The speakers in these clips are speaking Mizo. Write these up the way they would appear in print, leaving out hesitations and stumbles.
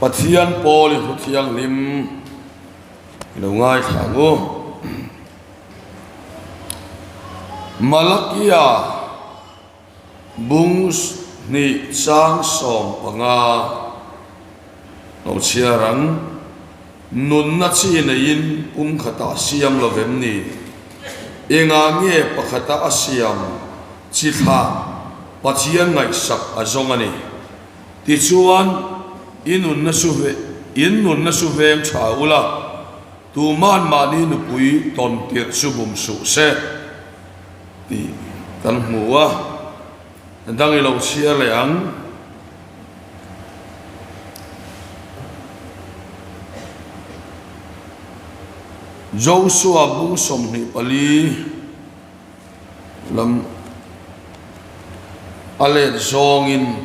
Pathian pawl i hmu thianghlim i lo ngaithla ang u. Malakia bung hnih chang 15 lo chhiar ang. Nunna chi neiin pum khatah siam lo vem ni? Engah nge pakhata a siam chi thlah Pathian ngaihsak a zawng a ni? Tichuan, i nunna su in nunna su veng tha ula, tuman mahni nupui tawn tirh chu bum suh se tih kan hmu a, dang i lo chhiar leh ang. Joshua bung 24 lam a let zawngin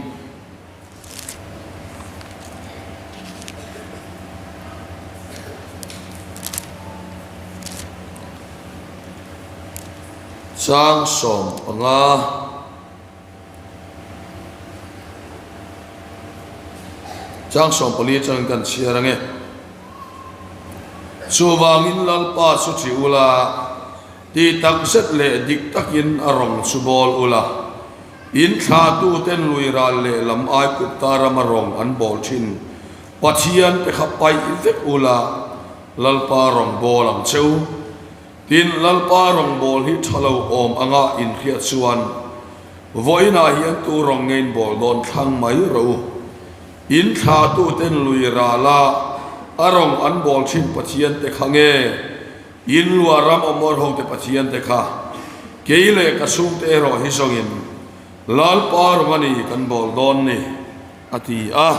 chang 15. Chang 14 atangin kan chhiar ange. Chuvangin Lalpa chu ṭih ula, Ti tak zet leh dik takin a rawng chu bawl ula, in thlatuten lui ral leh lam ai kut ta rama rawng an bawl thin Pathian te kha paih vek ula, Lalpa rawng bawl ang che u. Tin, Lalpa rawng bawl hi tha lo awm anga inhriat chuan vawiinah hian tu rawng nge in bawl dawn thlang mai rawh u. In thlatuten lui rala a rawng an bawl thin Pathian te kha nge In luah ram awmawr ho te Pathian te kha kei leh ka chhungte erawh hi zawngin Lalpa rawng a ni kan bawl dawn ni, a ti a.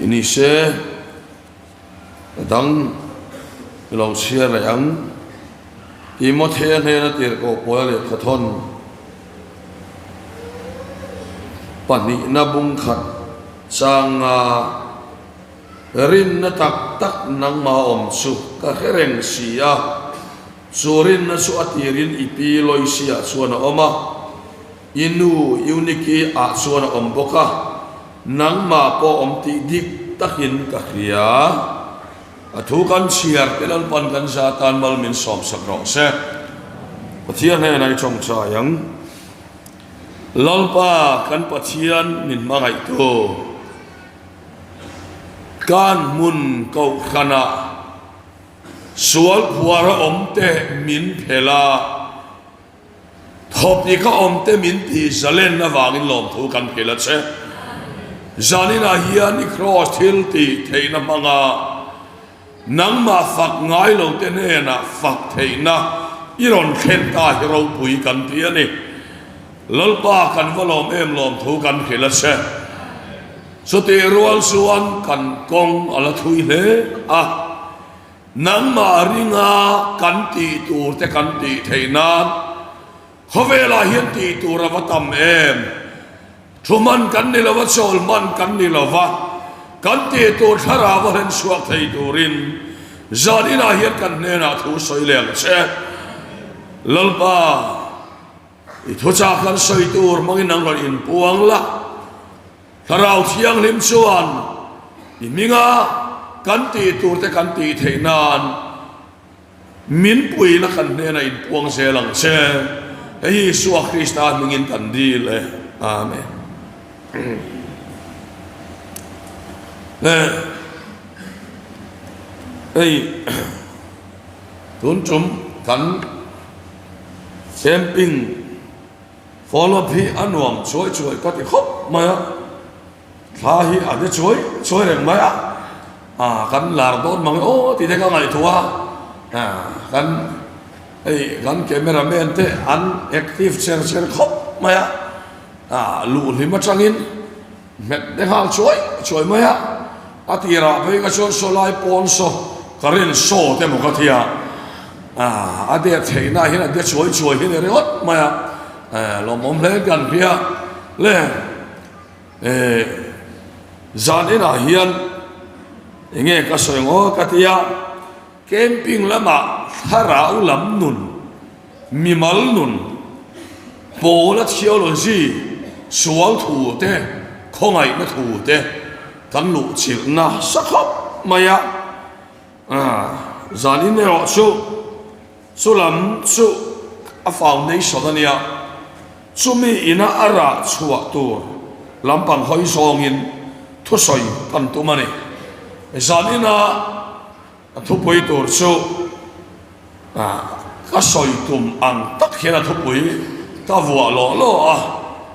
I ni se, ka dang i lo chhiar leh ang. Timothea hnena tirhkoh pawla lehkhathawn pahnihna bung khat changa Rinna tak tak nangmah awm chu ka hre reng si a, chu rinna chu a tirin i pi Loisia chuan a awm a, i nu Euniki ah chuan a awm bawk a, nangmah pawh awm tih dik takin ka hria. A thu kan chhiar te Lalpan kan za tan mal min sawmsak rawh se. Pathian hnenah i tawngtai ang. Lalpa kan Pathian min hmangaihtu. Kan hmun kohhranah sual phuara awmte min phelh a, thawpika awmte min tih zalen avangin lawmthu kan hrilh a che. Zaninah hian i kraws thil tih theihna hmanga nangmah fak ngai lote hnenah fak theihna i rawn thlen ta hi ropui kan ti a ni. Lalpa kan va lawm em lawmthu kan hrilh a che. Chutih rual chuan kan kawng a la thui hle a, nangmah ringa kan tih tur te kan tih theih nan khawvelah hian tih tur a va tam em? Thu hman kan ni lova, chawl hman kan ni lova, kan tih tur thlarau a hlen chhuak thei turin zan inah hian kan hnenah thu sawi leh ang che. Lalpa. I thuchah kan sawi tur hmangin nang rawn inpuang la, Thlarau Thianghlim chuan i hminga kan tih tur te kan tih theih nan min puihna kan hnenah inpuang zel ang che. Hei hi Isua Krista hmingin kan dil e. Amen. Hei tun tum kan Camping follow up hi a nuam chuai chuai ka ti khawp mai a, thla hi a de chuai chuai reng mai a, ah kan lar dawn mang e aw tih te ka ngaihtuah a, ah kan hei kan camera man te an active cher cher khawp mai a, ah luh hlim atangin nghet te nghal chuai chuai mai a, a tirah phei ka chuan saw lai pawn saw ka rin saw te maw ka ti a, ah a det theihna hian a de chuai chuai hi ni ringawt mai a, eh lawmawm hle kan hria le eh zan inah hian enge ka sawi ngaw ka ti a, camping lamah thlarau lam nun mimal nun. Paula theology sual thu te, khawngaihna thu te kan luhchilh nasa khawp mai a. Zanin erawh chu chu lam chu a foundation a nia, chumi ina a rah chhuah tur lampang hawi zawngin thusawi kan tum a ni. Zanina a thupui tur chu ka sawi tum ang tak hian a thupui ka vuah lawh lawh a,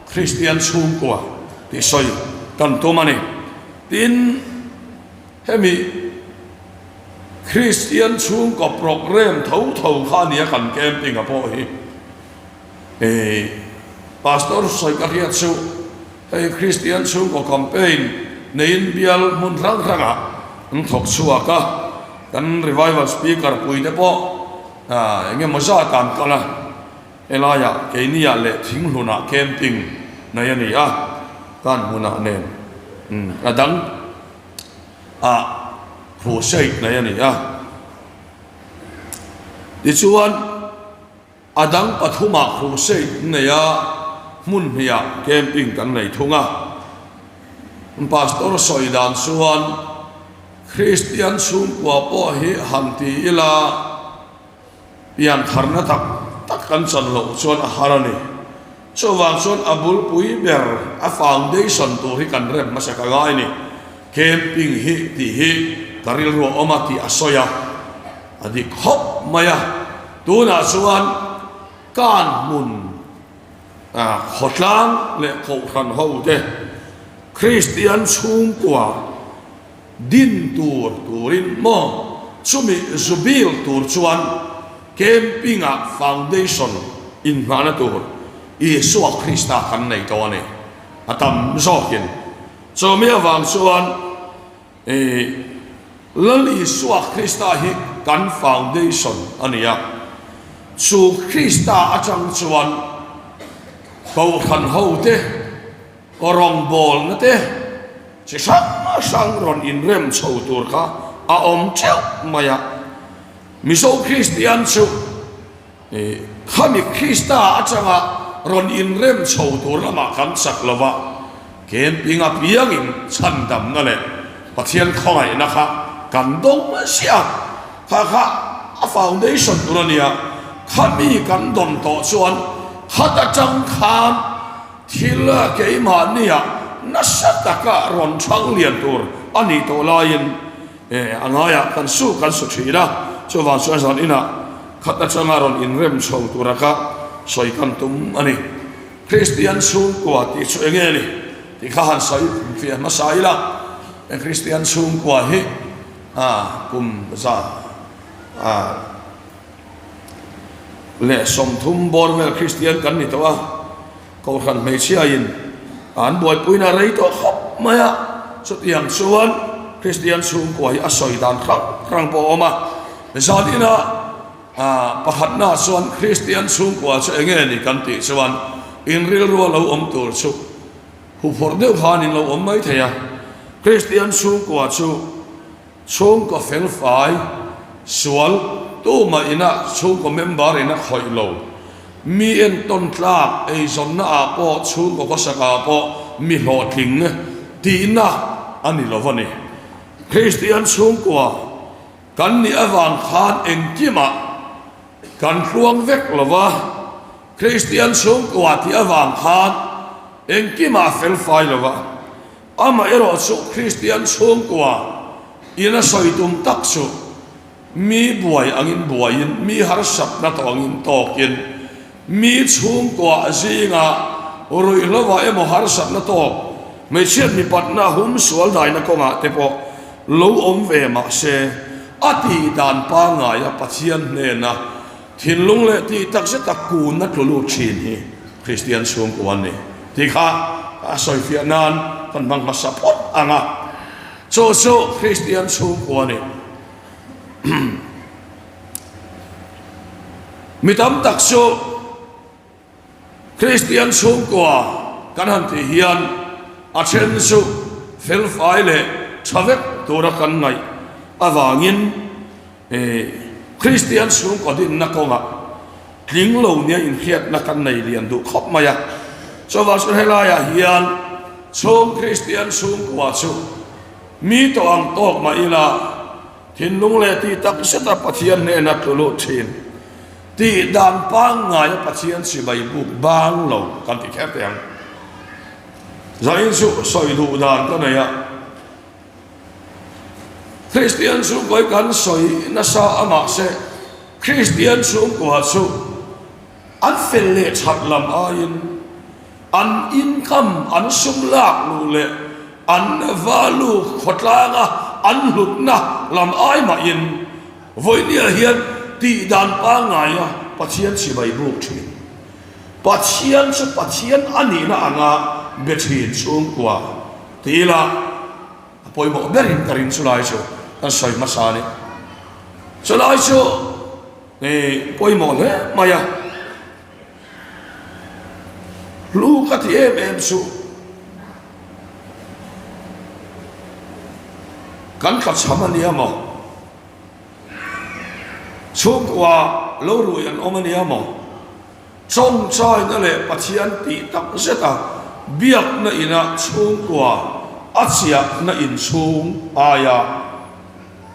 Kristian chhungkua tih sawi kan tum a ni. Tin. Hemi Kristian chhungkaw programme tho tho kha a nia kan camping a pawh hi. Ih Pastor sawi ka hriat chu hei Kristian chhungkaw campaign neiin bial hmun hrang hrangah an thawk chhuak a, kan revival speaker pui te pawh eng emaw zat an kal a, helaiah keiniah leh thinghlunah camping nei a ni a, kan hmunah nen a dang. a crusade nei a ni a. Tichuan, a dang pathumah crusade nei a, hmun hnihah camping kan nei thung a. Pastor sawi dan chuan Kristian chhungkua pawh hi han ti ila, Piantharna tak tak kan chan loh chuan a har a ni. Chuvang chuan a bulpui ber, a foundation tur hi kan rem hmasa ka ngai ni. Camping hi tih hi ka rilru a awm a tih a sawi a, a dik khawp mai a. Tunah chuan kan hmun khawtlang leh kohhran ho te Kristian chhungkua, Din tur turin maw chumi zu bil tur chuan camping ah foundation inhnahna tur Isua Krista kan nei tawh a ni. A tam zawkin chumi avang chuan ih Lal Isua Krista hi kan foundation a ni a, chu Krista atang chuan Kohhran hote Rawngbawlna te chi hrang hrang rawn inrem chho tur kha a awm theuh mai a. Mizo Kristian chu khami Krista atanga rawn inrem chho tur lamah kan chak lo va, camping apiangin chhandamna leh Pathian khawngaihna kha kan dawng ziah a, kha kha a foundation tur a nia, khami kan dawn tawh chuan khat atang khan Thil keimahnia nasa taka rawn chhang lian tur a nih tawh laiin a ngaiah kan su kan su thin a, chuvang chuan zan inah khat atanga rawn inrem chho tura ka sawi kan tum a ni. Kristian chhungkua tih chu enge ni tih kha han sawi fiah hmasa ila, Kristian chhungkua hi kum zan leh 30 bawr vel Kristian kan ni tawh a, Kohhran hmeichhiain an buaipuina a rei tawh khawp mai a, chutiang chuan Kristian chhungkua hi a sawi dan hrang hrang pawh a awm a. Zan ina pakhatna chuan Kristian chhungkua chu eng nge ni kan tih chuan in rilrua lo awm tur chu huphurh deuh khan in lo awm mai thei a, Kristian chhungkua chu Chhungkaw felfai, sual, tumah ina chhungkaw member in a khawih lo. Mi entawn tlak, eizawnna ah pawh, chhungkaw khawsak ah pawh mi hlawhtling tihna a ni lo a ni. Kristian chhungkua kan nih avang khan engkimah kan tluang vek lo va, Kristian chhungkua tih avang khan engkimah felfai lo va. Amaherawh chu Kristian chhungkua in a sawi tum tak chu mi buai angin buaiin, mi harsatna tawh angin tawkin, mi chhungkua zinga ruihhlo emaw harsatna tawk, hmeichhiat mipatna hum sual daina kawngah te pawh lo awm ve mah se, a tih dan pangngaia Pathian hnena Thinlung leh tih tak zeta kunna tlu lut thin hi Kristian chhungkua an ni tih kha a sawifiah nan kan hmang hmasa phawt ang a, chu chu Kristian chhungkua a ni. Mi tam tak chu Kristian chhungkua kan han tih hian a then chu felfai leh tha vek tura kan ngaih avangin Kristian chhungkaw dinna kawngah tling lo nia inhriatna kan nei lian duh khawp mai a. Chuvang chuan helaiah hian. Chhung Kristian chhungkua chu mi tawh ang tawk mah ila, thinlung leh tih tak zeta Pathian hnena tlu lut thin, tih dan pangngaia Pathian chibai buk bang lo kan ti kher teh ang. Zain chu sawi duh dan ka nei a, Kristian chhungkua hi kan sawi nasa a mahse Kristian chhungkua chu An fel leh that lam aiin an income, an sum lak luh leh an value khawtlanga an hlutna lam ai mahin vawinia hian tih dan pangngaia Pathian chibai buk thin. Pathian chu Pathian a nihna anga be thin chhungkua ti ila a pawimawh berin ka ring chulai chu kan sawi hmasa a ni. Chulai chu. Hei pawimawh hle mai a, hlu ka ti em em chu kan tlachham a nia maw, chhungkua lo rui an awm a nia maw, tawngtaina leh Pathian tih tak zeta biakna ina chhungkua a chiahna inchhung aia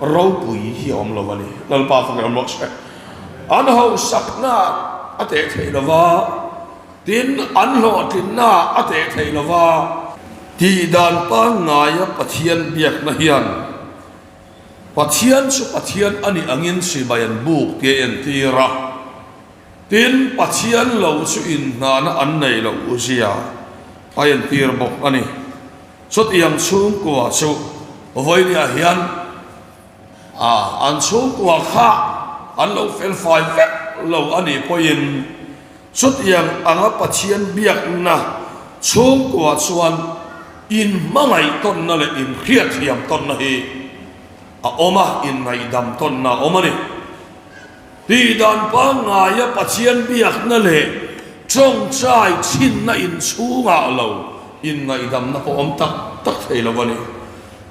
Ropui hi a awm lo a ni. Lalpa fak awm rawh se. An hausakna a teh theih lo va, tin an hlawhtlinna a teh theih lo va. Tih dan pangngaia Pathian biakna hian Pathian chu Pathian a nih angin chibai an buk tih a entir a, tin Pathian lo chu inhnahna an nei loh zia a entir bawk a ni. Chutiang chhungkua chu vawinia hian an chhungkua kha an lo felfai vek lo a nih pawhin chutiang anga Pathian biakna chhungkua chuan inhmangaih tawnna leh inhriatthiam tawnna hi a awm a, inngaihdam tawnna a awm a ni. Tihdan pangngaia Pathian biakna leh tawngtai chhinna inchhungah lo inngaihdamna pawh awm tak tak thei lo a ni.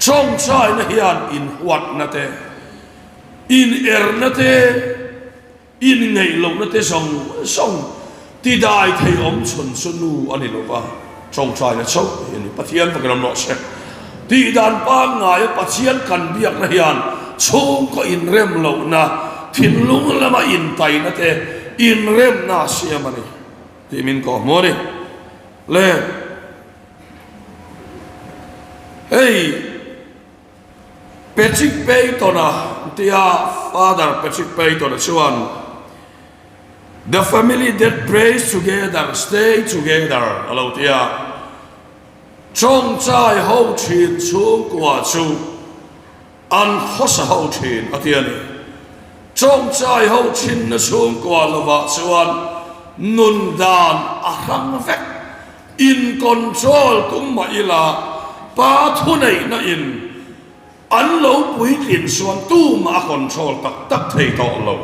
Tawngtaina hian inhuatna te, inerna te, inngeih lohna te zawng zawng tidai thei awm chhun chu nu a ni lo va, tawngtaina chauh hi a ni. Pathian fakin awm rawh se. Tihdan pangngaia Pathian kan biakna hian chhungkaw inrem lohna, thinlung lama intaina te inremna a siam a ni tih min kawhhmuh a ni. Le hei Patrick Peyton-a tia Father Patrick Peyton-a chuan The family that prays together stay together a lo ti a. Tawngtai ho thin chhungkua chu an khawsa ho thin a ti a ni. Tawngtai ho thinna chhungkua lovah chuan nun dan a hrang vek. In control tum mah ila pa thuneihna in An lo puitlin chuan tumah a control tak tak thei tawh lo.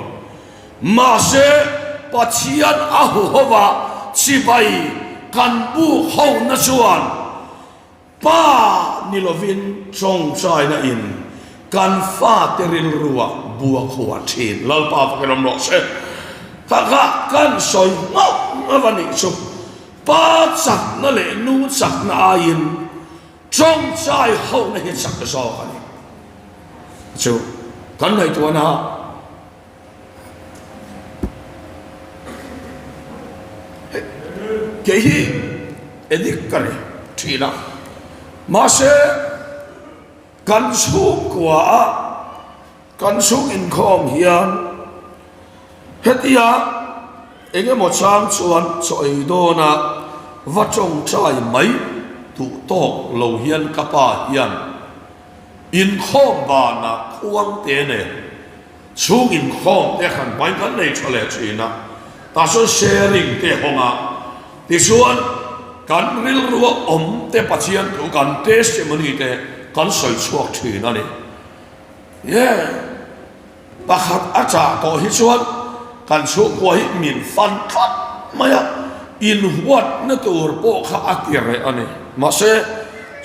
Mahse, Pathian a huhova chibai kan buk hona chuan Pa ni lovin tawngtaina in kan fate rilruah bua khuah thin. Lalpa fakin awm rawh se. Kha kha kan sawi nghauh nghauh a nih chu. Pa chakna leh nu chakna aiin Tawngtai hona hi chak zawk a ni. Chu kan ngaihtuahna kei hi addict ka ni thin a, mahse kan chhungkua ah Kan chhung inkhawm hian hetia eng emaw chang chuan chaw ei dawna va tawngtai mai duh tawk lo hian ka pa hian inkhawm banah khuangte nen chhung inkhawm te hran hmain kan nei tha leh thin a, tah chuan sharing te hawng a, tichuan kan rilrua awm te Pathian thu kan testimony te kan sawi chhuak thin a ni. Nge pakhat a chah tawh hi chuan kan chhungkua hi min fan tlat mai a, inhuatna tur pawh kha a ti reh a ni. Mahse,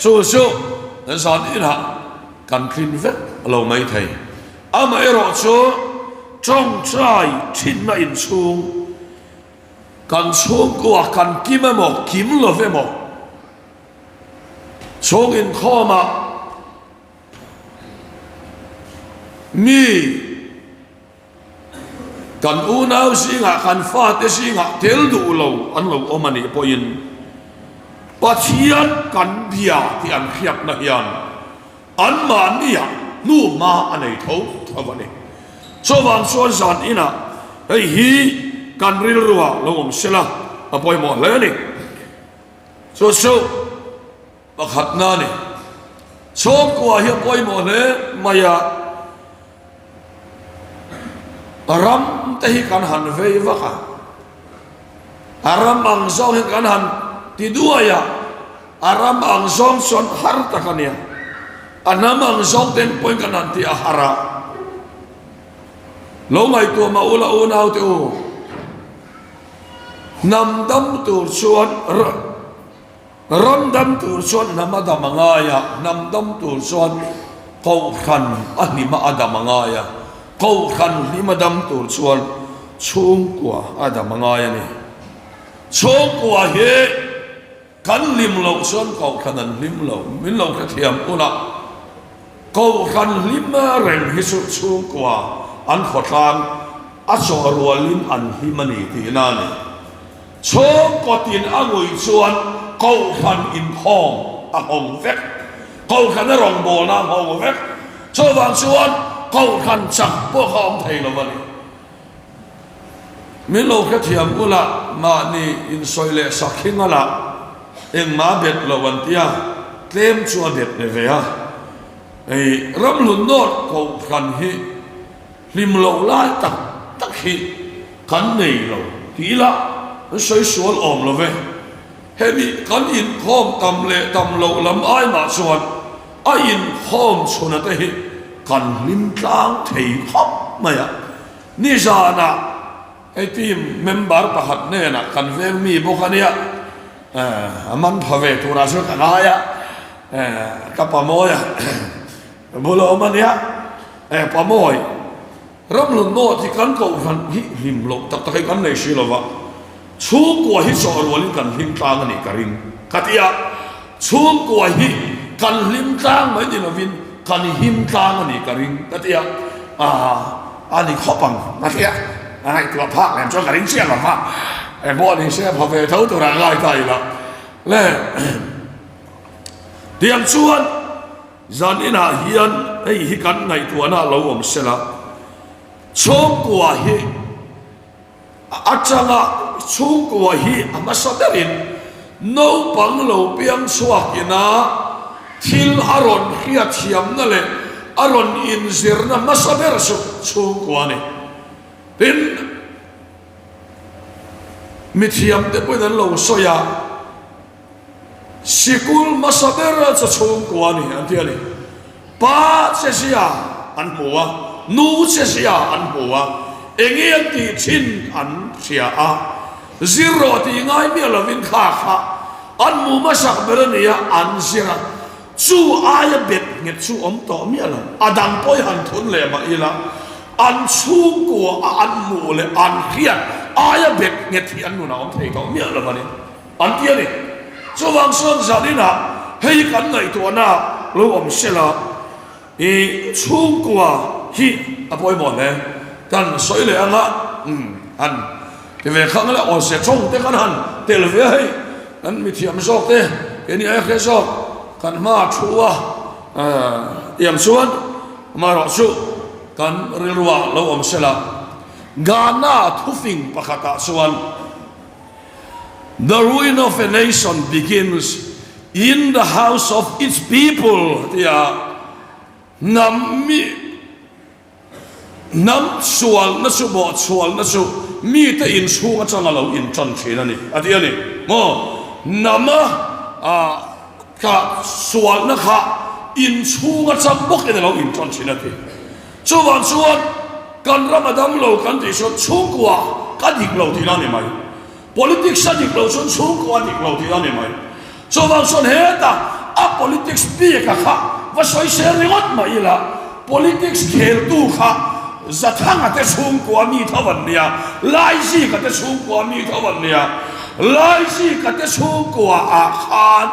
chu chu zan inah kan tlin vek lo mai thei. Amaherawh chu tawngtai thinna inchhung kan chhungkua kan kim emaw kim lo emaw. Chhung inkhawmah mi kan unau zingah, kan fate zingah tel duh lo an lo awm a nih pawhin Pathian kan bia tih an hriatna hian anmahniah hnuhma a nei tho tho a ni. Chuvang chuan zan inah hei hi kan rilruah lo awm sela a pawimawh hle a ni. Chu chu pakhatna a ni. Chhawngkua hi a pawimawh hle mai a, ram te hi kan han vei vak a, a ram ang zawng hi kan han ti duai a, a ram ang zawng chuan har tak a nia, a hnam ang zawng te pawhin kan han ti a har a. Lo ngaihtuah mah ula unaute u. Hnam dam tur chuan ram dam tur chuan hnam a dam a ngai a, hnam dam tur chuan kohhran a hlima a dam a ngai a, kohhran hlima dam tur chuan chhungkua a dam a ngai a ni. Chhungkua hi Kan hlim loh chuan kohhran an hlim lo, min lo hrethiam ula, kohhran hlim reng hi chu chhungkua an khawtlang a chawh rualin an hlim a ni tihna a ni. Chhungkaw tin a ngui chuan kohhran inkhawm a nghawng vek, kohhran a rawngbawlna a nghawng vek, chuvang chuan kohhran chak pawh kha awm thei lo a ni. Min lo hrethiam ula, mahni insawi leh sak hi ngala engmah a bet lo an tia, tlem chu a bet ni ve a. Hei Ramhlun North Kohhran hi hlim loh lai tak tak hi kan nei lo ti ila an sawi sual awm lo ve. Hemi kan inkhawm tam leh tam loh lam ai mah chuan a inkhawm chhuna te hi kan hlim tlang thei khawp mai a. Nizanah hei team member pakhat hnenah kan veng mi bawk a nia, a man pha ve turah chuan ka ngai a, ka pamawi a bula awm a nia, pamawi ramhlun nawt hi kan kohhran hi hlim loh tak tak hi kan nei si lova, chhungkua hi chawh rualin kan hlim tlang a nih ka ring ka ti a, chhungkua hi kan hlim tlang mai ni lovin kan him tlang a nih ka ring ka ti a, A ni khawp ang a ti a, a ngaihtuah phak lem chuan ka ring chiah lo va, engpawh ni se pha ve tho turah ngai ta ila le. Tiang chuan zan inah hian hei hi kan ngaihtuahna lo awm sela, chhungkua hi Atanga chhungkua hi a hmasa berin naupang lo piang chhuak ina thil a rawn hriatthiamna leh a rawn inzirna hmasa ber chu chhungkua a ni. Tin, mithiamte pawhin an lo sawi a. Sikul hmasa ber chu chhungkua a ni an ti a ni. Pa che zia an hmu a, nu che zia an hmu a, enge an tih thin an hria a, zir rawh tih ngai miah lovin kha kha an hmu hmasak ber a ni a, an zir a, chu aia bet nghet chu awm tawh miah lo. A dang pawh i han thun leh mah ila, an chhungkua a an hmuh leh an hriat aia bet nghet hi an nunah awm thei tawh miah lo a ni. An ti a ni. Chuvang chuan zaninah hei hi kan ngaihtuahna lo awm sela, i chhungkua hi a pawimawh hle. Kan sawi leh anga han ti ve khang ila, awlse tawng te kan han tel ve a hei, kan mithiam zawk te, keini aia hre zawk kan hma thu a tiang chuan amaherawh chu kan rilruah lo awm sela. Ghana thufing pakhatah chuan. The ruin of a nation begins in the house of its people tia hnam mi hnam sualna chu bawhchhualna chu mite inchhung atanga lo intan thin a ni a ti a ni maw hnama kha sualna kha inchhung atang bawkin a lo intan thin a ti. Chuvang chuan kan ram a dam lo kan tih chuan chhungkua ka dik lo tihna a ni mai. Politics a dik lo chuan chhungkua a dik lo tihna a ni mai. Chuvang chuan hetah a politics bik a kha va sawi sel ringawt mai ila, politics kheltu kha Zathanga te chhungkua mi tho an nia, Laizika te chhungkua mi tho an nia. Laizika te chhungkua ah khan.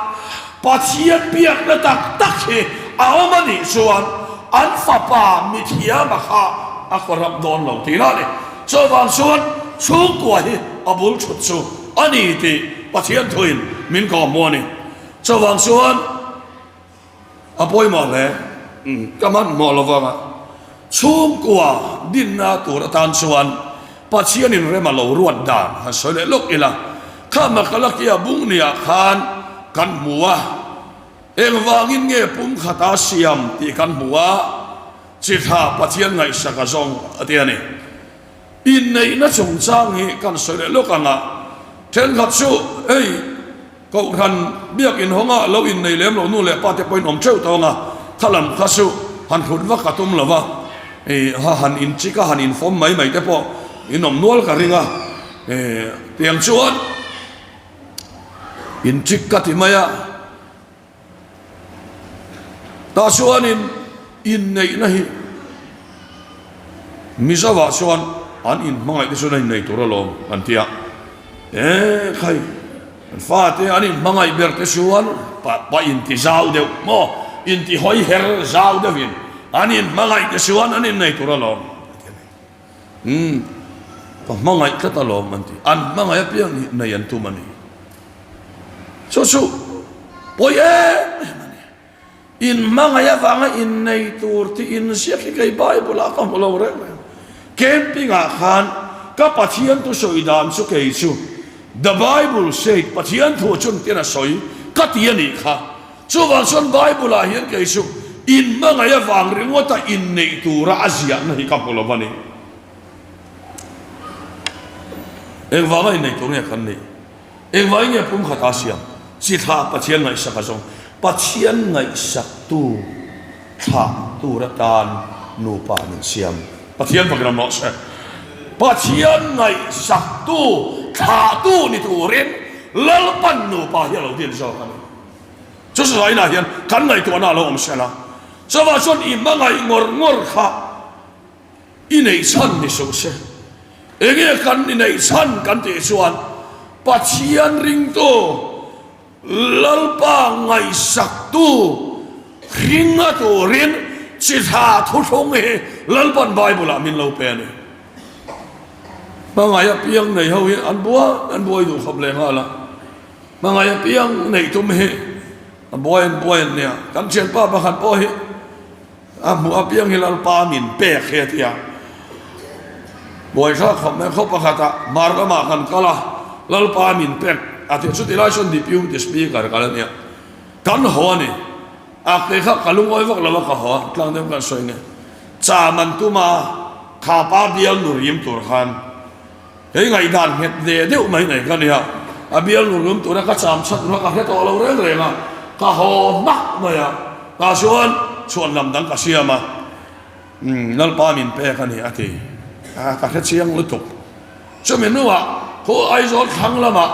Pathian biakna tak tak hi a awm a nih chuan an fapa mithiama kha a corrupt dawn lo tihna a ni. Chuvang chuan chhungkua hi a bul thut chu a ni tih Pathian thuin min kawhhmuh a ni. Chuvang chuan a pawimawh hle. Ka hmanhmawh lo vang a, chhungkua dinna tur atan chuan Pathianin rem a lo ruat dan han sawi leh lawk ila, kha Makalakia bungniah khan kan hmu a, engvangin nge pumkhata siam tih kan hmu a, chi tha Pathian ngaihsak a zawng a ti a ni. Inneihna chungchang hi kan sawi leh lawk ang a, thenkhat chu hei Kohhran biak inhawnga lo innei lem lo nu leh pa te pawhin awm theuh tawng a, kha lam kha chu han hrut vak a tum lo va, ha han inchik a han infawm mai mai te pawh in awm nual ka ring a, tiang chuan inchik ka ti mai a. Tah chuanin inneihna hi Mizoah chuan an inhmangaih te chuan a innei tur alawm an ti a, e khai an fate an inhmangaih ber te chuan pa inti zau deuh maw inti hawi her zau deuhin an inhmangaih te chuan an innei tur alawm an ti a ni. Umm ka hmangaih tlat alawm an ti. An hmangaih apiang hi nei an tum a ni. Chu chu pawi em em a ni. In hmangaih avanga innei tur tih inziak hi kei Bible ah ka hmu lo reng reng. Camping ah khan ka Pathian thu sawi dan chu kei chu The Bible said Pathian thu chun tin a sawi ka ti a nih kha. Chuvang chuan Bible ah hian kei chu inhmangaih avang ringawta inneih tura a ziahna hi ka hmu lo a ni. Engvanga inneih tur nge kan nih? Engvangin nge pumkhata siam? Chi thlah Pathian ngaihsak a zawng. Pathian ngaihsaktu thlah tur atan nupa min siam. Pathian fakin awm rawh se. Pathian ngaihsaktu thlahtu ni turin Lalpan nupa hi a lo din zawk a ni. Chu sazainah hian kan ngaihtuahna a lo awm sel a, chuvah chuan i hmangaih ngawr ngawr kha i neih chhan ni suh se. Enge kan i neih chhan kan tih chuan Pathian ringtu Lalpa ngaihsaktu hringa turin chi tha thuthlung hi Lalpan Bible-ah min lo pe a ni. Hmangaih apiang nei ho hi an buai an buai duh khawp leh nghal a. Hmangaih apiang neih tum hi a buai an buai an nia. Kan thianpa pakhat pawh hi A hmuh apiang hi Lalpa min pek hi a ti a. Buaithlak khawp mai khaw pakhatah hmar lamah kan kal a, Lalpa min pek a ti a. Chutih lai chuan Deputy Speaker kal a nia. Kan haw a ni. A kei kha ka lungawi vak lo a ka haw a, tlang deuh kan sawi nge. Cham an tum a, kha pa bial nu rim tur khan. Hei ngaihdan nghet ve deuh mai nei ka nia, a bial nur lum tura ka cham chhan hma ka hre tawh lo reng reng a, ka haw hmak mai a, tah chuan chhuan lam dang ka siam a, umm Lalpa min pek a ni a ti a, ka hre chiang lutuk. Chumi hnuah khaw Aizawl thlang lamah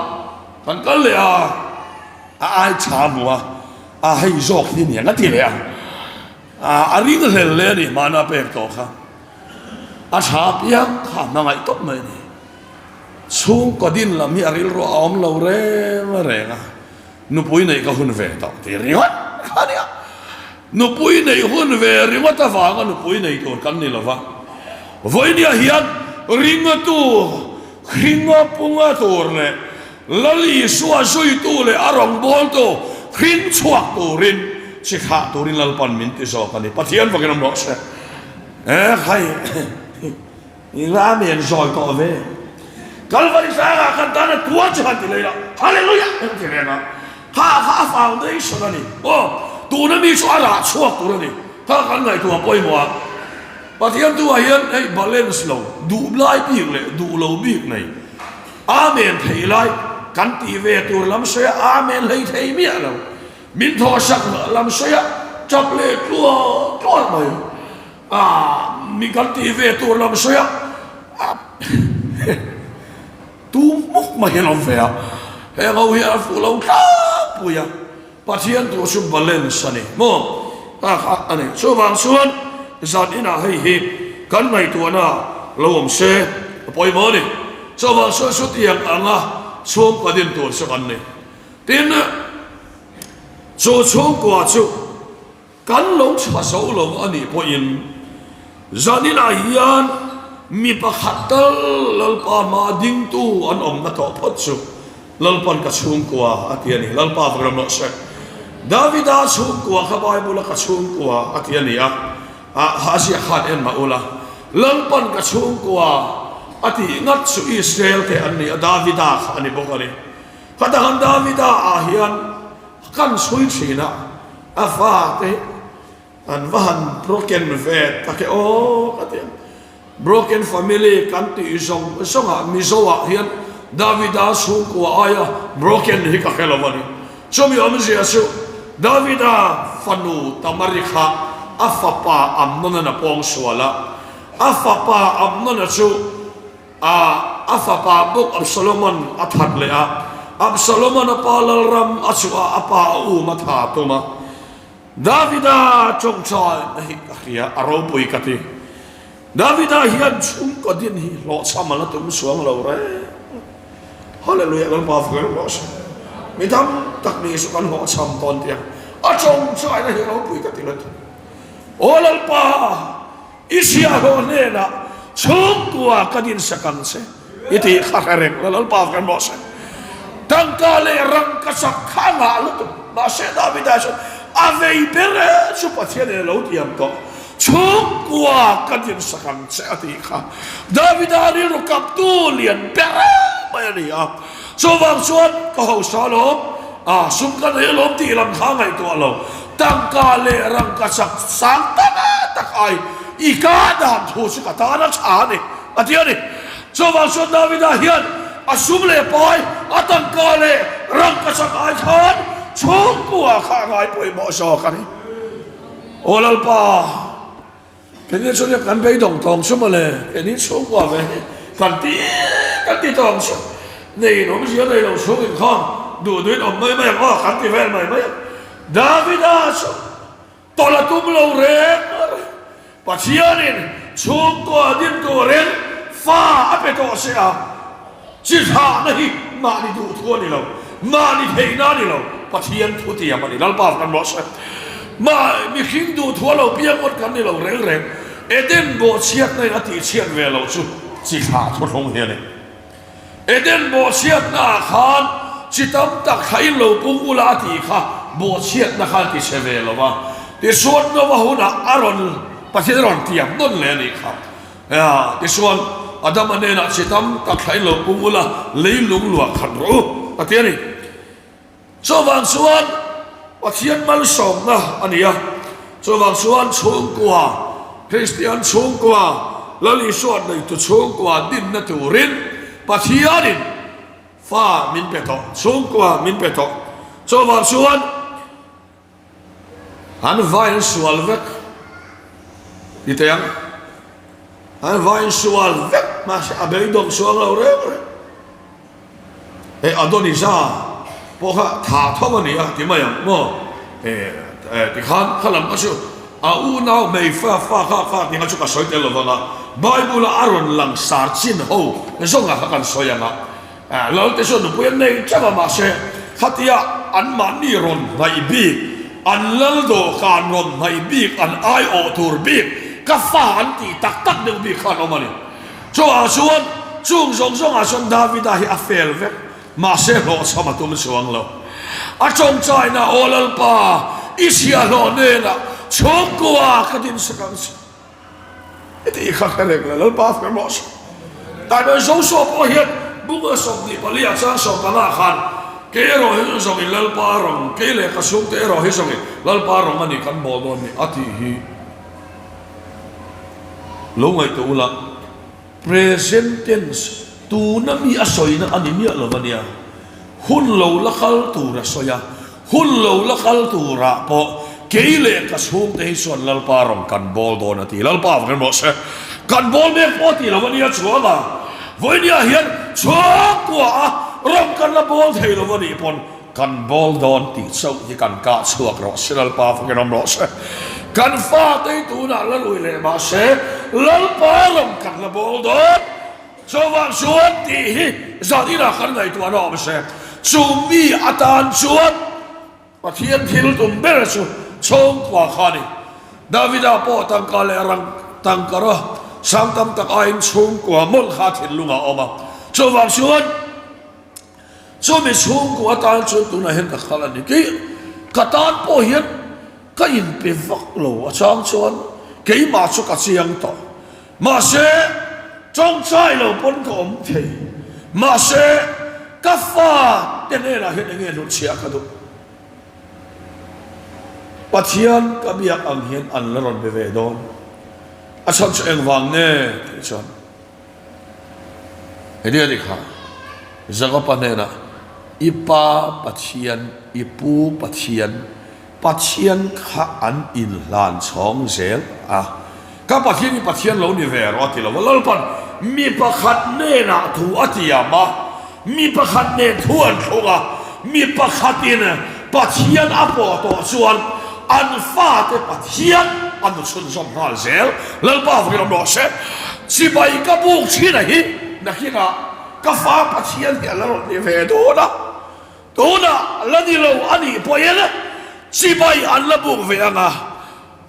kan kal leh a, a ai tha hmu a, a hei zawk hi niang a ti leh a, a ring hlel leh a ni mahna pek tawh kha. A tha piang kha hmangaih tawp mai a ni. Chhungkaw din lam hi a rilru a awm lo reng reng a, nupui neih ka hun ve tawh tih ringawt kha a nia. Nupui neih hun ve ringawt avanga nupui nei tur kan ni lova, vawinia hian ringatu hringa punga tur leh Lal Isua zuitu leh a rawngbawltu hring chhuak turin chi thlah turin Lalpan min ti zawk a ni. Pathian fakin awm rawh se. E khai, i la men zawi tawh ve. Kalvari sangah kan tan a tuar chu han ti lei la, Hallelujah kan ti reng a. Kha kha a foundation a ni. Aw, tuna mi chu a rah chhuak tur a ni. Kha kan ngaihtuah pawimawh a. Pathian tunah hian hei balance lo, duh lai bik leh duh lo bik nei. Amen thei lai kan tih ve tur lam sawi a, Amen hlei thei miah lo. Min thawhsak lam sawi a, tap leh tluah tluah mai. Ah, mi kan tih ve tur lam sawi a, tu hmuk mai hian a awm ve a. Heng ho hian a fuh lo tlangpui a. Pathian tur chu balance a ni maw? Tak a a ni. Chuvang chuan zan inah hei hi kan ngaihtuahna lo awm se a pawimawh a ni. Chuvang chuan chutiang anga chhungkaw din tur chu kan ni. Tin. Chu chhungkua chu kan lo tha zo lo a nih pawhin zaninah hian mi pakhat tal Lalpa hmaa dingtu an awmna tawh phawt chu Lalpan ka chhungkua a ti a ni. Lalpa va ram rawh se. Davida chhungkua kha Bible-a ka chhungkua a ti a ni a, a ziak khan en mah ula. Lalpan ka chhungkua a tih ngat chu Israel te an ni a, Davida kha a ni bawk a ni. Khatah Davida ah hian kan chhui thin a, a fate an va han broken ve tak e aw ka ti a. Broken family kan tih zawng zawng ah Mizo ah hian Davida chhungkua aia broken hi ka hre lo a ni. Chumi awmzia chu Davida fanu Tamari kha a fapa Amnona a pawng sual a, a fapa Amnona chu A a fapa bawk Absalom-a'n a that leh a, Absalom-a'n a pa lalram a chhuah a, a pa a um a tha tum a. Davida tawngtaina hi ka hria, a ropui ka ti. Davida hian chhungkaw din hi hlawhchham a la tum suang lo reng. Hallelujah, Lalpa fak reng rawh se. Mi tam tak ni chu kan hlawhchham tawn tiang. A tawngtaina hi ropui ka ti lutuk. Aw Lalpa! I chhiahhlawh hnenah chhungkua ka dinsak ang che i tih kha hre reng la, Lalpa kan rawh se. Tangka leh rangkachak kha a ngah lutuk, mahse Davida chuan a vei ber e chu Pathian in a lo tiam tawh, chhungkua ka dinsak ang che a tih kha Davida rilru kaptu lian ber mai a ni a. Chuvang chuan ka hausa alawm, a sum ka nei alawm tih lam kha ngaihtuah lo. Tangka leh rangkachak sang tak tak ai i ka dan thu chu ka tan a tha a ni, a ti a ni. Chuvang chuan Davida hian a sum leh pai, a tangka leh rangkachak ai khan chhungkua kha a ngai pawimawh zawk a ni. Aw Lalpa! Keini chu nia kan beidawng tawng chu mawle, keini chhungkua ve hi kan ti kan ti tawng chu nei in awmzia nei lo chhung inkhawm duh duhin awm mai mai ang aw kan ti vel mai mai ang. Davida chu tawlh a tum lo reng reng, Pathianin chhungkua din turin fa a pe tawh se a, Chi thlahna hi mahni duhthu a ni lo, mahni theihna a ni lo, Pathian thu tiam a ni. Lalpa kan rawh se. Mah mihring duhthu a lo piang ngawt kan ni lo reng reng. Eden bawhchhiatna in a tihchhiat ve loh chu chi thlah thuthlung hi a ni. Eden bawhchhiatna ah khan chi tam tak thlah in lo pung ula a tih kha bawhchhiatna khan ti chhe ve lo va. Tichuan Noah hunah a rawn Pathian a rawn tiam nawn leh a nih kha. Ea, tichuan, Adama hnenah chi tam tak thlain lo pung ula, leilung luah khat rawh u, a ti a ni. Chuvang chuan Pathian malsawmna a ni a, chuvang chuan chhungkua, Kristian chhungkua, Lal Isua neitu chhungkua dinna turin Pathianin fa min pe tawh, chhungkua min pe tawh. Chuvang chuan An vain sual vek ti teh ang. An vain sual vek mahse a beidawng sual lo reng reng. Hei Adonija pawh kha tha tho a ni a ti mai ang maw? Tikhan kha lam kha chu a unau hmei fa fa kha kha tih kha chu ka sawi tel lo vang a, Bible-a a rawn lang sar chin ho zawnga kha kan sawi ang a. Lalte chuan nupui an nei teuh a, mahse khatia anmahni rawn hnaih bik, an lal dawhkan rawn hnaih bik, an aiawh tur bik, ka fa an tih tak tak deuh bik kha an awm a ni. Chuvangah chuan chung zawng zawngah chuan Davida hi a fel vek, mahse hlawhchham a tum chuang lo. A tawngtaina, Aw Lalpa, i chhiahhlawh hnenah chhungkua ka dinsak ang che. Heti kha ka reng la Lalpa fir rawh se. Taimai Joshua pawh hian bunga 24 ah chuan 15 khan kei erawh hi zawngin Lalpa rawng, kei leh ka chhungte erawh hi zawngin Lalpa rawng a ni kan bawl dawn ni a tih hi lo ngaihtuah ula. Present tense, tuna mi a sawina a ni miah lo a nia. Hun lo la kal tur a sawi a, hun lo la kal turah pawh kei leh ka chhungte hi chuan Lalpa rawn kan bawl dawn a ti. Lalpa vang emaw se, kan bawl mek pawh a ti lo a nia chuang a, vawinia hian chhungkua a rawn kan la bawl thei lo a nih pawn Kan bawl dawn tih chauh hi kan kah chhuak rawh se, Lalpa fakin awm rawh se. Kan fate hi tunah la lui leh mah se, Lalpa ram kan la bawl dawn. Chuvang chuan tih hi zan inah kan ngaihtuahna awm se, chu mi atan chuan. Pathian thil tum ber chu chhungkua kha a ni. Davida pawh tangka leh rang tangka ro sang tam tak aiin chhungkua mawlh kha a thinlungah a awm a. Chuvang chuan chumi chhungkua atan chuan tunah hian ka kal a ni. Kei ka tan pawh hian ka inpe vak lo a chang chuan keimah chu ka chiang tawh. Mahse tawngtai lo pawn ka awm thei. Mahse ka fa te hnenah hian enge hnutchhiah ka duh. Pathian ka biak ang hian an la rawn be ve dawn. A chhan chu engvang nge tih chuan heti a ni kha, Jakopa hnenah, I pa Pathian, i pu Pathian, Pathian kha an inhlan chhawng zel a, ka Pathian hi Pathian lo ni ve rawh a ti lo va, Lalpan mi pakhat hnenah thu a tiam a, mi pakhat nen thu an thlung a, mi pakhatin Pathian a pawh tawh chuan an fate Pathian an nu chhunzawm nghal zel. Lalpa vakin awm rawh se, chibai ka buk thin a hi nakinah ka fa Pathian hi a la rawn ni ve dawn a. Tunah la ni lo a nih pawhin chibai an la buk ve ang a,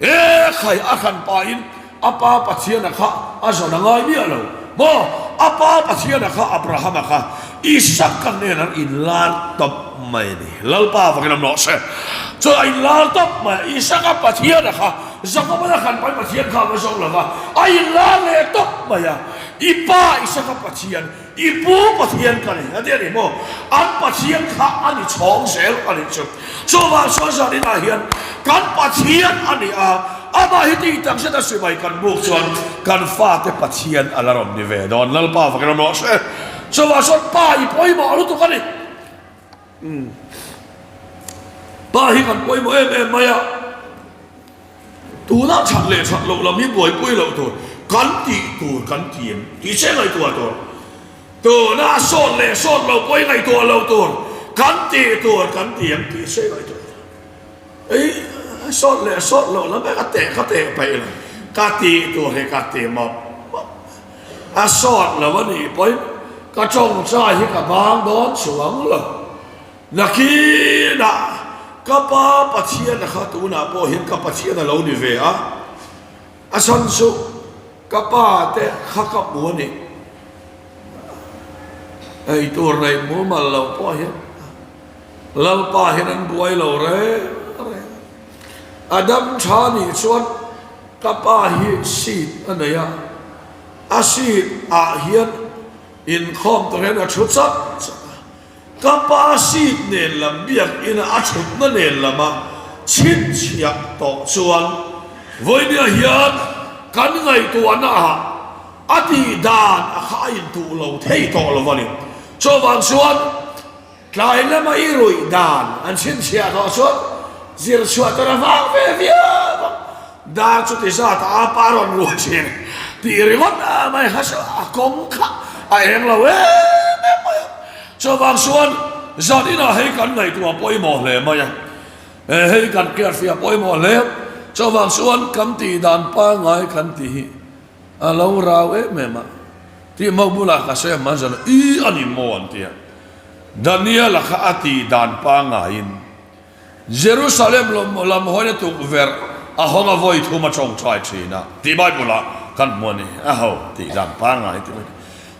e khai a hran pahin a pa Pathiana kha a zawn a ngai miah lo maw? A pa Pathiana kha Abrahama kha Isaka nen an inlar tawp mai a ni. Lalpa vakin a mawh se. Chuan a inlar tawp mai a, Isaka Pathiana kha Jakoban a hran pahin Pathian kha a va zawng lo va, a inlar leh tawp mai a, I pa Isaka Pathian, I pu Pathian ka ni a ti a ni maw? An Pathian kha a ni chhawng zel a nih chu. Chuvang chuan zaninah hian kan Pathian a ni a, amah hi tih tak zet a sipai kan buk chuan kan fate Pathian a la rawn ni ve dawn. Lalpa fakin awm rawh se. Chuvang chuan Pa i pawimawh lutuk a ni. Pa hi kan pawimawh em em mai a. Tunah that leh that loh lam hi buaipui loh tur, kan tih tur kan ti em tih che ngaihtuah tur. Tunah sawt leh sawt loh pawh hi ngaihtuah loh tur, kan tih tur kan ti em tih che ngaihtuah tur. Ei sawt leh sawt loh lam hi ka teh ka teh paih lo, ka tih tur hi ka ti mawp mawp. A sawt lo a nih pawhin ka tawngtai hi ka bang dawn chuang lo. Nakinah ka pa Pathiana kha tunah pawh hian ka Pathian a lo ni ve a, a chhan chu ka pa te kha ka hmu a ni. Ei tur neih mumal loh pawh hian Lalpa hian an buai lo reng reng a. A dam tha nih chuan ka pa hi seat a nei a, a seat ah hian inkhawm tur hian a thu chak chak a. Ka pa seat nen lam biakina a thutna nen lama chhinchhiah tawh chuan vawinia hian kan ngaihtuahna ah a tih dan a kha a intuh lo thei tawh lo a ni. Chuvang chuan tlai lama i ruih dan an chhinchhiah tawh chuan zir chhuah tur a vang ve viau a, dar chu ti zat a a pa rawn ruah thin tih ringawt mai kha chu a kawng kha a eng lo em em mai a. Chuvang chuan zan inah hei kan ngaihtuah pawimawh hle mai a, hei kan hriatfiah pawimawh hle. Chuvang chuan kan tih dan pangngai kan tih hi a lo rau em em a, tih mo bulah ka sawi a man zan i a ni maw an ti a. Daniel-a kha a tih dan pangngaiin Jerusalem lam hawina tukverh a hawng a vawi thum a tawngtai thin a tih Bible ah kan hmu a ni. A ho tih dan pangngai tih mai.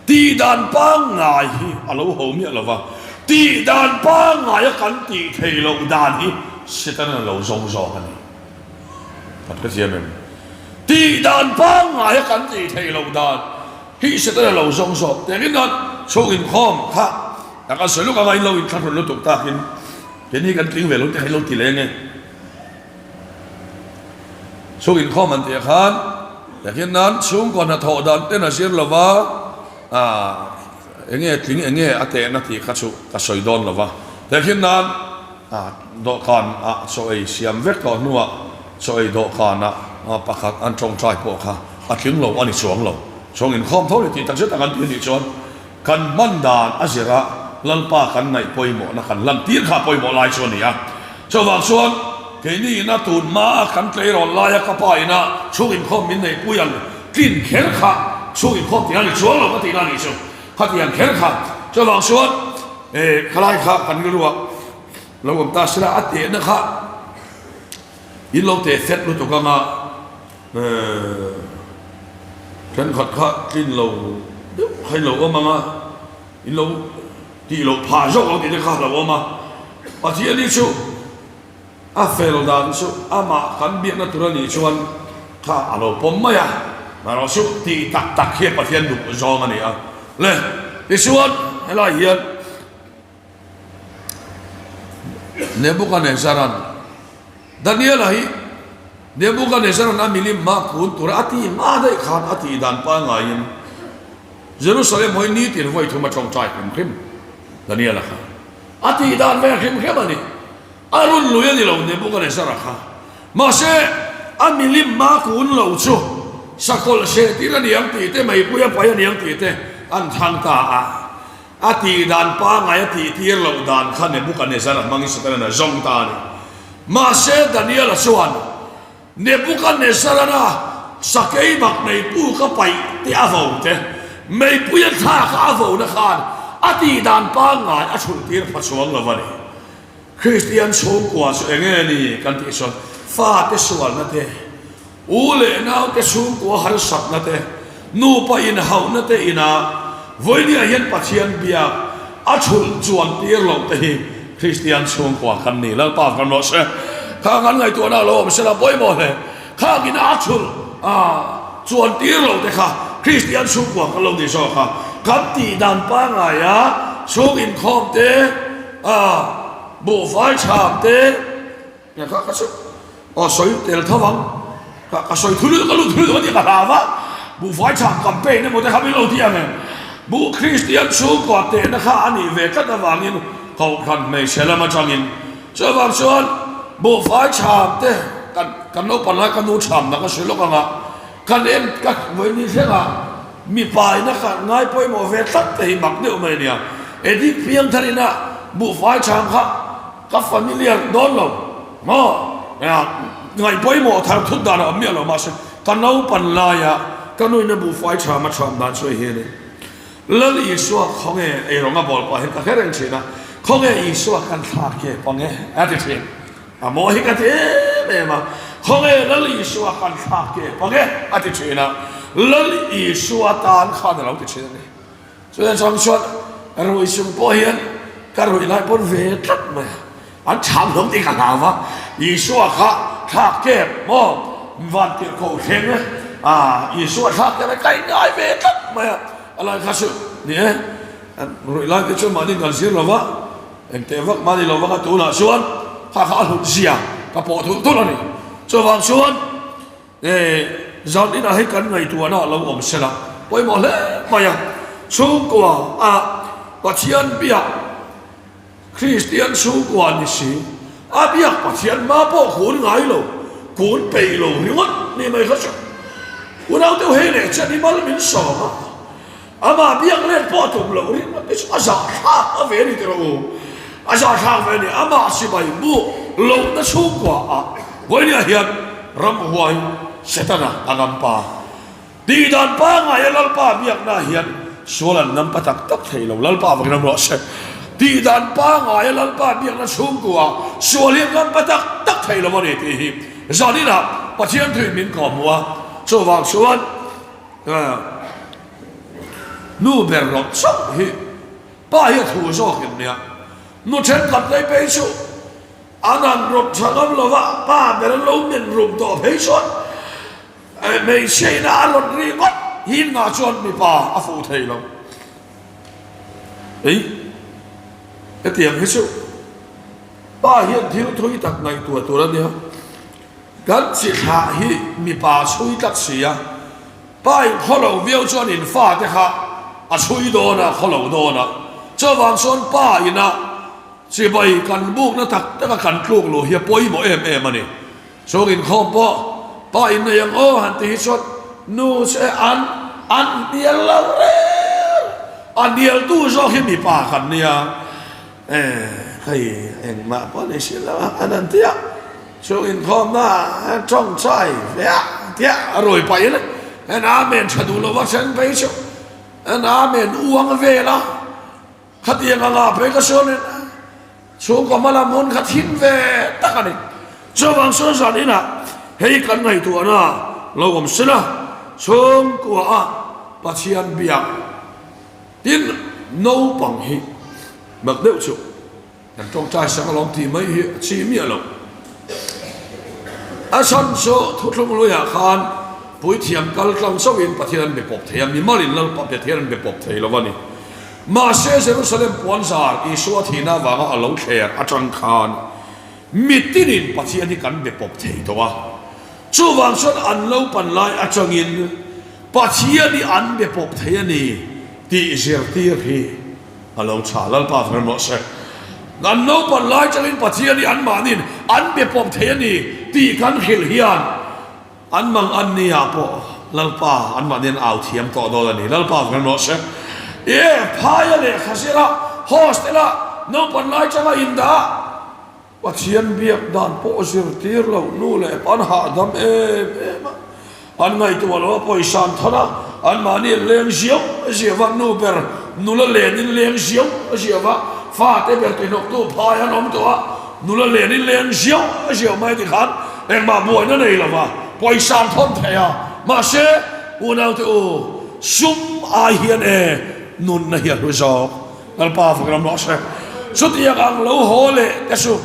Tih dan pangngai hi a lo ho miah lo va, tih dan pangngai a kan tih theih loh dan hi Satan a lo zawng zawk a ni. Kan hrethiam em? Tih dan pangngai a kan tih theih loh dan hi Satan a lo zawng zawk. Tiangin nan chhung inkhawm kha a kan sawi luk anga in lo inthlahrun lutuk takin Keini kan tling ve lo te kha ilo ti leng e. Chhung inkhawm an tih khan yakin nan chhungkaw hnathawh dan ten a zir lova ah enge tling enge a tehna tih kha chu ka sawi dawn lova yakin nan ah dawhkan ah chaw ei siam vek tawh hnuah chaw ei dawhkan ah pakhat an tawngtai pawh kha a tling lo a ni chuang lo. Chhung inkhawm tho ni tih takzet ang an ti a nih chuan Kan hman dan a zir a, Lalpa kan ngaih pawimawhna kan lantir kha pawimawh lai chu a ni a. Chuvang chuan keini ina tun hma a kan tleirawl laia ka pa ina chhung inkhawm min neihpui ang tlin kher kha chhung inkhawm tihna ni chuang lo ka tihna a nih chu. Khatiang kher kha. Chuvang chuan khalai kha kan rilruah. Lo awm ta sela a tehna kha in lo teh fet lutuk anga thenkhat kha tlin lo deuh kha in lo awm anga in lo tih loh phah zawk ang tih te kha a lo awm a. Pathian hi chu a fel dan chu amah kan biakna tur a nih chuan kha a lo pawm mai a, erawh chu tih tak tak hi Pathian duh zawng a ni a. Le tichuan helai hian. Nebukanezaran Daniela hi Nebukanezaran a milim hma kun tura a tih hma daih khan a tih dan pangaiin Jerusalem hawi nitin vawi thum a tawngtai hrim hrim Daniela kha a tih dan ve hrim hrim a ni. A run lui a ni lo Nebukanezzara kha. Mahse a milim hma kun lo chu sakawlh sehtir a ni ang tih te meipui a pai a ni ang tih te an thlang ta a. A tih dan pangngai a tih tir loh dan kha Nebuchadnezzar a hmangin Satanan a zawng ta a ni. Mahse Daniel-a chuan Nebuchadnezzar-a sakei bak nei puk a paih te a vo te, meipui a thlak a a vona khan a tih dan pangngai a chhulh tir pha chuang lo a ni. Kristian chhungkua chu eng nge ni kan tih chuan fate sualna te, U leh naute chhungkua harsatna te, nupa inhauhna te inah vawinia hian Pathian biak a thulh chuan tir loh te hi Kristian chhungkua kan ni. Lalpa kan rawh se. Kha kan ngaihtuahna a lo awm sela pawimawh hle. Khak ina a thulh a chuan tir loh te kha Kristian chhungkua kan lo ni zawk a. Kan tih dan pangaia chhung inkhawm te, a buhfai chham te, Nia kha ka chu aw sawi tel tho ang ka ka sawi thul ka lut thul dawn tih ka hlau a buhfai chhang campaign emaw te kha min lo ti ang em buh Kristian chhungkua tehna kha a nih ve tlat avangin kohhran hmeichhe lam atangin chuvang chuan buhfai chhang te kan kan naupang lai ka nu chhamna ka hrilh lawk ang a kan en ka vawiin thlengah mipa ina ka ngai pawimawh ve tlat te hi mak deuh mai a nia Edith Piangtharina buhfai chhang kha Ka familiar dawn lo maw? Ngaih pawimawh thar thut dan a awm miah lo mahse ka naupan laia ka nuina buhfai chham a chham dan chu hei hi a ni. Lal Isua khawnge ei rawng a bawl pah hian ka hre reng thin a, khawnge Isua kan thlak ke pang e a ti thin. A maw hi ka ti em em a, khawnge Lal Isua kan thlak ke pang e a ti thin a, Lal Isua tan khan a lo ti thin a ni. Chuan chang chuan ruih chung pawh hian ka ruih lai pawn ve tlat mai a, an chham hlawm tih ka hlau va, Isua kha thlak kep maw van tirh koh thleng a, Isua thlak kep a ka inngai ve tlat mai a, a lai kha chu ni e, ruih lai te chu mahni kan zir lo va, engteh vak mahni lo vang a tunah chuan kha kha a hlut zia ka pawh thulh thulh a ni, chuvang chuan. E, zan inah hei kan ngaihtuahna a lo awm sela pawimawh hle mai a, chhungkua a Pathian biak Kristian chhungkua ni si, a biak Pathian hma pawh kun ngai lo, kun peih lo ringawt ni mai kha chu unau deuh hei leh chian i mal min sawm a, amah biak let pawh tum loh ringawt te chu a zahthlak a ve a ni tiraw u, a zahthlak ve a ni, amah sipai buk lohna chhungkua ah vawinia hian Ramhuai Setana a ngam pa. Tih dan pangngaia Lalpa biakna hian sual an ngam pa tak tak thei lo. Lalpa vangin ram rawh se. Tih dan pangngaia Lalpa biakna chhungkua sual hi an ngam pa tak tak thei lo a ni tih hi zaninah Pathian thuin min kawhhmuh a. Chuvang chuan nu ber rawh chauh hi pa hi a thu zawk em nia. Nu thenkhat lei phei chu An han rawt tha ngam lo va, pa ber an lo men rum tawh phei chuan hmeichhia ina a rawt ri ngawt hin ngah chuan mipa a fuh thei lo. Ei, hetiang hi chu pa hian thil thui tak ngaihtuah tur a nia. Kan chi thlah hi mipa chhui tlat si a, pa in khaw lo viau chuan in fate kha a chhui dawn a, khaw lo dawn a. Chuvang chuan pa ina Chibai kan bukna tak taka kan tluk luh hi a pawimawh em em a ni. Chhung inkhawm pawh pa innei ang aw han ti hi chuan nu che an an hnial lo reng. A hnialtu zawk hi mipa kan nia. E hei engmah pawh ni si lo a an han ti a. Chhung inkhawmna tawngtai ve a tia a rawi pahin en amen tha duh lova then phei chu en amen uang vel a. Khatiang anga phei ka sawn in. Chhungkaw hmalam hun kha thim ve tak a ni. Chuvang chuan zan inah hei kan ngaihtuahna lo awm sin a, chhungkua a Pathian biak tin naupang hi mak deuh chu kan tawngtai sak alawm tih mai hi a chi miah lo. A chhan chu thuthlung luiah khan puithiam kal tlang chauhin Pathian an be pawp thei a, mimalin Lalpa Pathian an be pawp thei lo a ni. Mahse Jerusalem puanzar Isua thihna avanga a lo thler atang khan mitinin Pathian hi kan be pawp thei tawh a. Chuvang chuan an lo pan lai atangin Pathian hi an be pawp thei a ni tih zirtir hi a lo tha. Lalpa vang rawh se. An lo pan lai atangin Pathian hi anmahniin an be pawp thei a ni tih kan hrilh hian An mang an ni ah pawh Lalpa an mahni an au thiam tawh dawn a ni. Lalpa vang rawh se. E phaia lehkha zira hostel ah naupan lai changa in dah Pathian biak dan pawh zirtir lo nu leh pa an hahdam em em a. An ngaihtuah lo a pawisa an thawn a, an mahni an leng ziau ziau a, nu ber nula len in leng ziau ziau a, fate ber tihnawktu phai an awm tawh a, Nula len in leng ziau ziau mai ti khan engmah buaina nei lo va, pawisa an thawn thei a, mahse unaute u sum ai hian e nunna hi a hlu zawk. Lalpa fak ram rawh se. Chutiang ang lo haw leh te chu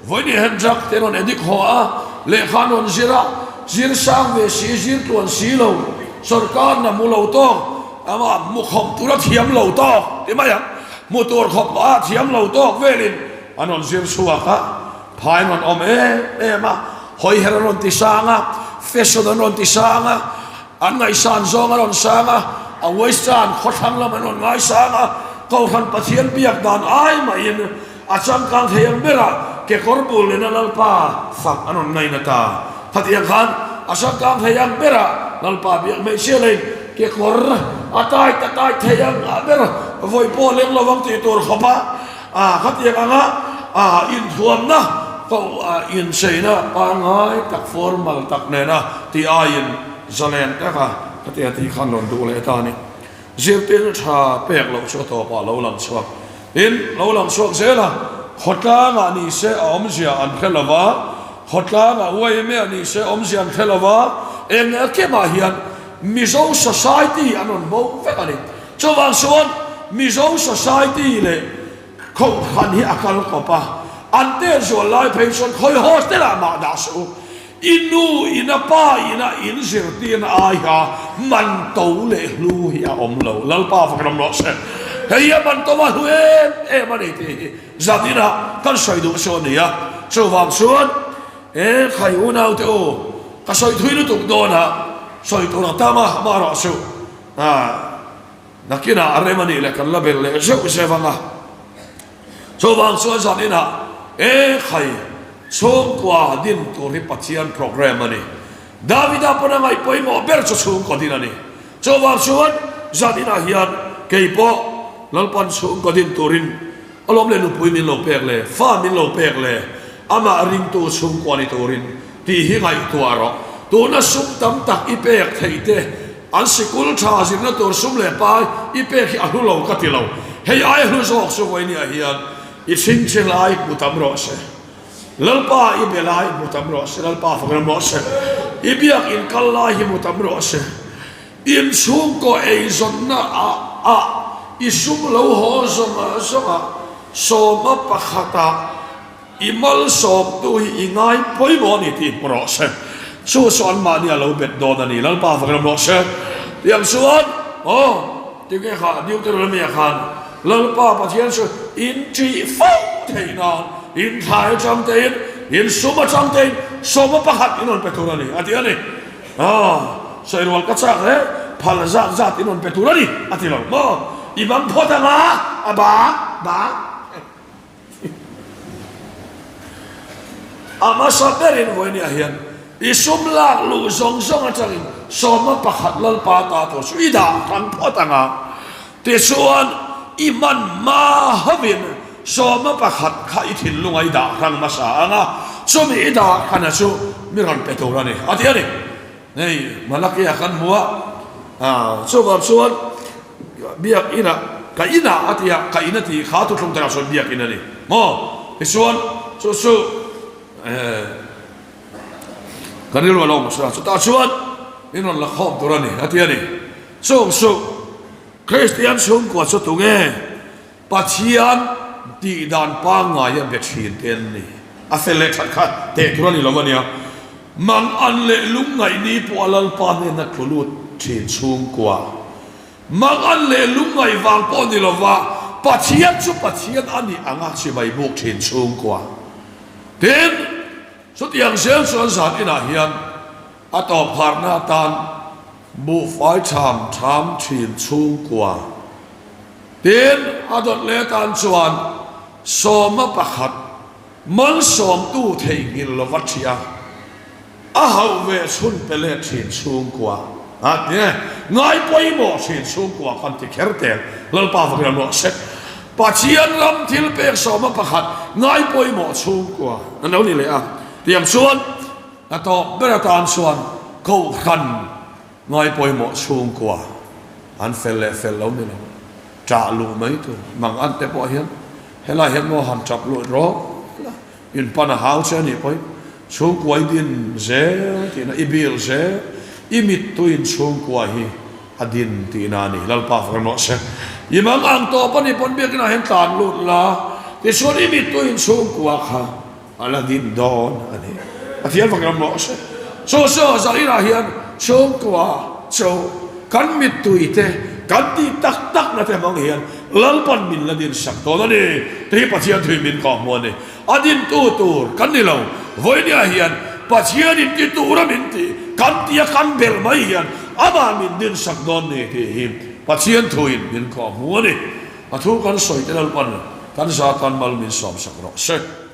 vawiin hian drug te rawn addict haw a, lehkha an rawn zir a, zir sang ve si, zir tluan si lo, sorkar na hmu lo tawk, amah hmu khawp tura thiam lo tawk ti mai ang, hmu tur khawp a thiam lo tawk velin An rawn zir chhuak a, phai an rawn awm em em a, hawiher an rawn ti sang a, fashion an rawn ti sang a, an ngaihsan zawng a rawn sang a, a western khawthlang lam an rawn ngaisang a, Kohhran Pathian biak dan ai mahin a changkang thei ang berah kekawr bul nena Lalpa fak an rawn ngaina ta. Khatiang khan a changkang thei ang berah Lalpa biak hmeichhia leiin kekawr a tai ta tai thei ang ber vawi pawh leng lo ang tih tur khawp a, A khatiang anga a inthuamna koh a incheina pangngai tak, formal tak nena tih aiin zalen taka khatiang tih khan rawn duh leh ta a ni. Zirtirna tha pek loh chu a tawpah lo lang chhuak. Tin, lo lang chhuak zel a, khawtlangah ni se a awmzia an hre lo va, khawtlangah uaimea ni se awmzia an hre lo va, eng leh a kemah hian Mizo society an rawn bo vek a ni. Chuvang chuan Mizo Society leh Kohhran hi a kal kawp a, an tel zual lai phei chuan khawi hostel ah mah dah suh u. I nu in a pa in a in zirtirna ai kha man to leh hlu hi a awm lo. Lalpa fak ram rawh se. Hei hi a man to a hlu em em a ni tih hi zan inah kan sawi duh chu a ni a. Chuvang chuan he khai unaute u ka sawi thui lutuk dawn a, sawi tur a tam a, amaherawh chu A, nakinah a rem a nih leh kan la bel leh zeuh zeuh ang a. Chuvang chuan zan inah e khai chhungkua din tur hi Pathian program a ni. Davida pawn a ngaih pawimawh ber chu chhungkaw din a ni. Chuvang chuan zan inah hian kei pawh Lalpan chhungkaw din turin a lawm leh nupui min lo pek le, fa min lo pek le, amah ringtu chhungkua ni turin tih hi ngaihtuah rawh. Tuna sum tam tak i pek theih te An sikul tha zirna tur sum leh pai i pek hi a hlu lo ka ti lo. Hei ai hlu zawk chu vawinia hian i chhingchhe lai hmu tam rawh se. Lalpa i be lai hmu tam rawh se, Lalpa fak ram rawh se. I biak in kal lai hi hmu tam rawh se. In chhungkaw eizawnna ah ah i sum lo haw zawng zawng ah sawma pakhat ah I malsawmtu hi i ngai pawimawh a ni tih hmu rawh se. Chu chu anmahni a lo bet dawn a ni. Lalpa fak ram rawh se. Tiang chuan, aw, tinge kha Deuteronomy-ah khan Lalpa Pathian chu in ṭih fo theih nan in thlai atang tein, in sum atang tein sawma pakhat in rawn pe tur a ni, a ti a ni. Aw, sawirual ka chak hle, phal zat zat in rawn pe tur a ni, a ti lo maw? I bang phawt ang a, a ba, ba. A hmasa berin vawinia hian i sum lak luh zawng zawng atangin sawma pakhat Lalpa ta tur chu i dah hran phawt ang a, tichuan i hman hma hovin sawma pakhat kha i thinlunga i dah hrang hmasa ang a, chumi i dah hrana chu mi rawn pe tur a ni, a ti a ni. Hei Malakia kan hmu a, chuvang chuan Biak inah ka inah a ti a, ka in a tih kha thuthlung takah sawn biak in a ni maw? Tichuan, chu chu kan rilru a lo awm a, chutah chuan min rawn la khawm tur a ni, a ti a ni. Chung chu Kristian chhungkua chu tunge Pathian tih dan pangngai a be thin te an ni. A fel leh that kha teh tur a ni lo a nia. Mang an leh lungngaih ni pawh a Lalpa hnena tlu lut thin chhungkua. Mang an leh lungngaih vang pawh ni lova Pathian chu Pathian a nih anga chibai buk thin chhungkua. Tin, chutiang zel chuan zan inah hian a tawp harhna atan buhfai tham tham thin chhungkua. Tin, a dawt leh atan chuan sawma pakhat malsawmtu theihnghilh lova ṭhiah a hauh ve chhun pe let ṭhin chhungkua a ti e. Ngai pawimawh ṭhin chhungkua kan ti kher tel. Lalpa vak ila nuah sek. Pathian ram thil pek sawma pakhat ngai pawimawh chhungkua an lo ni leh a. Tiang chuan a tawp ber atan chuan Kohhran Ngai pawimawh chhungkua an fel leh fel lo ni lo, ṭah luh mai tur. Mang an te pawh hian helai hian maw han ṭap luh rawk la, in pan a hau che a nih pawhin chhungkua i din zel tihna, i bil zel, i mittuiin chhungkua hi a din tihna a ni. Lalpa fak rawh se. I mang ang tawp a nih pawn biakinah hian tlan lut la, tichuan i mittuiin chhungkua kha A la din dawn a ni. Pathian fak ram rawh se. Chaw chaw Zahirah hian chhungkua chaw kan mittui te kan tih tak tak na te hmang hian Lalpan min la din sak dawn a ni tih hi Pathian thui min kawh hmu a ni. A dintu tur kan ni lo. Vawinia hian Pathian in ti tura min tih kan tia kan belh mai hian amah min din sak dawn ni tih hi Pathian thuin min kawh hmu a ni. A thu kan sawi te Lalpan kan zatan mal min sawm sak rawh se.